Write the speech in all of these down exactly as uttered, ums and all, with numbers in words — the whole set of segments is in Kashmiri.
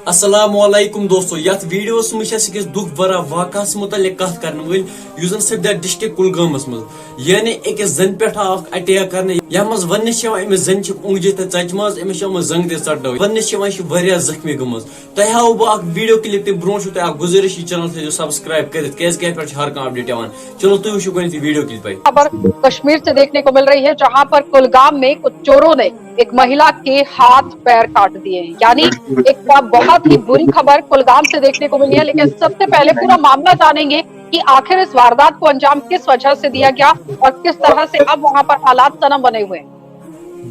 السلام علیکم دوستو، یتھ ویڈیوس منٛز چھِ أسۍ أکِس دُکھ بھرا واقعس متعلق کتھ کرن وٲلۍ، یُس زن سپدیو ڈسٹرکٹ کُلگامس منٛز، یعنی أکِس زنہِ پٮ۪ٹھ آو اکھ اٹیک کرنہٕ، یتھ منٛز وننہٕ چھِ یِوان أمِس زنہِ چھِ اونٛگجہِ تہِ ژچمژ، أمِس چھِ یِمن زنٛگہٕ تہِ ژٹنٲومٕژ، وننہٕ چھِ یِوان یہِ چھِ واریاہ زخمی گٔمٕژ۔ تۄہہِ ہاوو بہٕ اکھ ویڈیو کلپ، تمہِ برونٛہہ چھُو تۄہہِ اکھ گُزٲرِش، یہِ چینل تھٲیزیو سبسکرایب کٔرِتھ، کیازِ کہِ اتھ پٮ۪ٹھ چھِ ہر کانٛہہ اپڈیٹ یِوان۔ چلو تُہۍ وٕچھِو گۄڈٕنیتھ یہِ ویڈیو کلپ۔ खबर कश्मीर से देखने को मिल रही है, जहां पर कुलगाम में कुछ चोरों ने एक महिला के हाथ पैर काट दिए हैं। यानी एक बहुत ही बुरी खबर कुलगाम से देखने को मिली है, लेकिन सबसे पहले पूरा मामला जानेंगे कि आखिर इस वारदात को अंजाम किस वजह से दिया गया और किस तरह से अब वहां पर हालात सनम बने हुए हैं।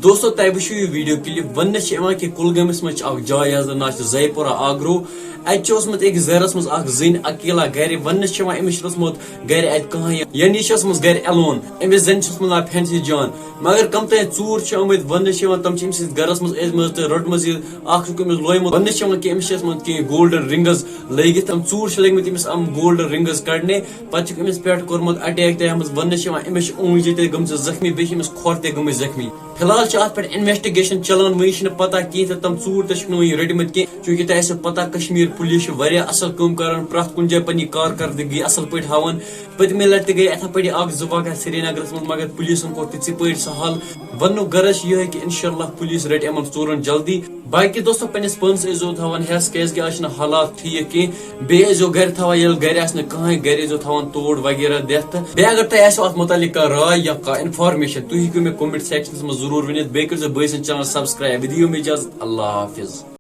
دوستو، تۄہہِ وٕچھِو یہِ ویڈیو کلپ۔ وننہٕ چھِ یِوان کہِ کُلگٲمِس منٛز چھِ اکھ جاے، یَتھ زَن ناو چھُ زیپورہ آگرو۔ اَتہِ چھِ اوسمُت أکِس زَرَس منٛز اکھ زٔنۍ اکیلا گرِ۔ وننہٕ چھِ یِوان أمِس چھِ روٚٹمُت گرِ اَتہِ کٕہٕنۍ، یعنی یہِ چھِ ٲسمٕژ گرِ alone۔ أمِس زَنہِ چھِ اوسمُت ناو فینسی جان۔ مگر کم تام ژوٗر چھِ آمٕتۍ، وننہٕ چھِ یِوان تِم چھِ أمۍ سٕنٛدِس گرَس منٛز أژمٕژ تہٕ رٔٹمٕژ یہِ اکھ چھُکھ أمِس لویمُت۔ وننہٕ چھِ یِوان کہِ أمِس چھِ ٲسمٕژ کینٛہہ گولڈن رنگز لٲگِتھ۔ تِم ژوٗر چھِ لٔگمٕتۍ أمِس یِم گولڈن رنگز کڑنہِ۔ پتہٕ چھُکھ أمِس پٮ۪ٹھ کوٚرمُت اٹیک تہِ آمٕژ۔ وننہٕ چھِ یِوان أمِس چھِ اونٛگجہِ تہِ گٔمژٕ زخمی، بیٚیہِ چھِ أمِس کھۄر تہِ گٔمٕتۍ زخمی۔ فی الحال چھِ اتھ پٮ۪ٹھ انویسٹیگیشن چلان، وۄنۍ چھِنہٕ پتہ کینٛہہ تہٕ تِم ژوٗر تہِ چھِکھ نہٕ وۄنۍ رٔٹمٕتۍ کینٛہہ، چوٗنٛکہِ تۄہہِ آسیو پتہ کشمیر پُلیٖس چھِ واریاہ اصل کٲم کران، پرٛٮ۪تھ کُنہِ جایہِ پننہِ کارکردگی اصل پٲٹھۍ ہاوان۔ پٔتمہِ لٹہِ تہِ گٔے اتھے پٲٹھۍ اکھ زٕ واقعہ سرینگرس منٛز، مگر پُلیٖسن کوٚر تِژی پٲٹھۍ سُہ حل۔ وننُک غرض چھُ یِہوٚے کہِ انشاءاللہ پُلیٖس رٹہِ یِمن ژوٗرن جلدی۔ باقی دوستو، پننِس پانس ٲسۍزیو تھاوان ہٮ۪س، کیازِ کہِ آز چھِنہٕ حالات ٹھیٖک کینٛہہ۔ بیٚیہِ ٲسۍزیو گرِ تھاوان، ییٚلہِ گرِ آسہِ نہٕ کٕہٕنۍ، گرِ ٲسۍزیو تھاوان توڑ وغیرہ دِتھ۔ تہٕ بیٚیہِ اگر تۄہہِ آسیو اتھ متعلق کانٛہہ راے یا کانٛہہ انفارمیشن، تُہۍ ہیٚکِو مےٚ comment sectionس منٛز ضروٗر ؤنِتھ۔ بیٚیہِ کٔرۍزیو بٲے سٕنٛز channel subscribe۔ دِیِو مےٚ اجازت، اللہ حافظ۔